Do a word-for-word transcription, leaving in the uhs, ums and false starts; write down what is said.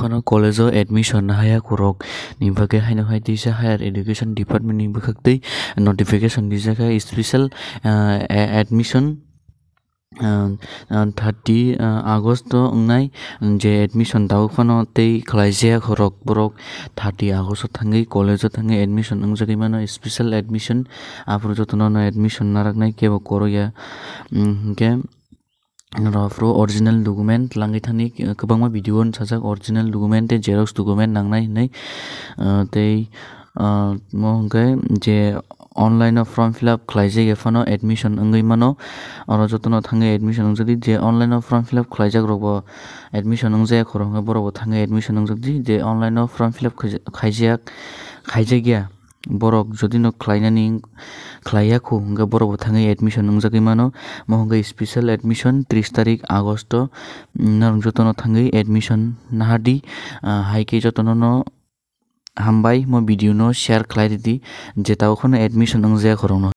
Phano college o admission haya khorok ni bagwi haino hai teisa Higher Education Department ni bwkhak twi notification rijak kha special, ah, a-, admission, ah, ah, thirty, ah, August o wngnai je admission tabuk phano tei khlaijak khorok borok thirty August o thangwi college o thangwi admission wngjagwi mano special admission aphuru jotono no admission naraknai kebo koroya, mm, hinkhe Norok aphuru original document langwi thani, eh, kwbangma video o sajak original document tei xerox document nangnai hinwi, eh, tei, eh, mo hwnkhe je online o form fill up khlaijak ya phano admission wngwi mano. Oro jotono thangwi admission wngjakdi, je online o form fill up khlaijak rokbo admission wngjak ya khorok hwnkhe borokbo thangwi admission wngjakdi, je online o form fill up khaijak, khaijak, khaijak ya. Borok jodi no khlainani khlaiya khu, hwnkhe borok bo thangwi admission wngjagwi mano. Mo hwnkhe special admission tris tarik August o, mm, norok jotono thangwi admission nahardi. Ah, hai khe jotono no hambai, mo video no share khlai ridi, je tabuk phano admission wngjaya khorokno.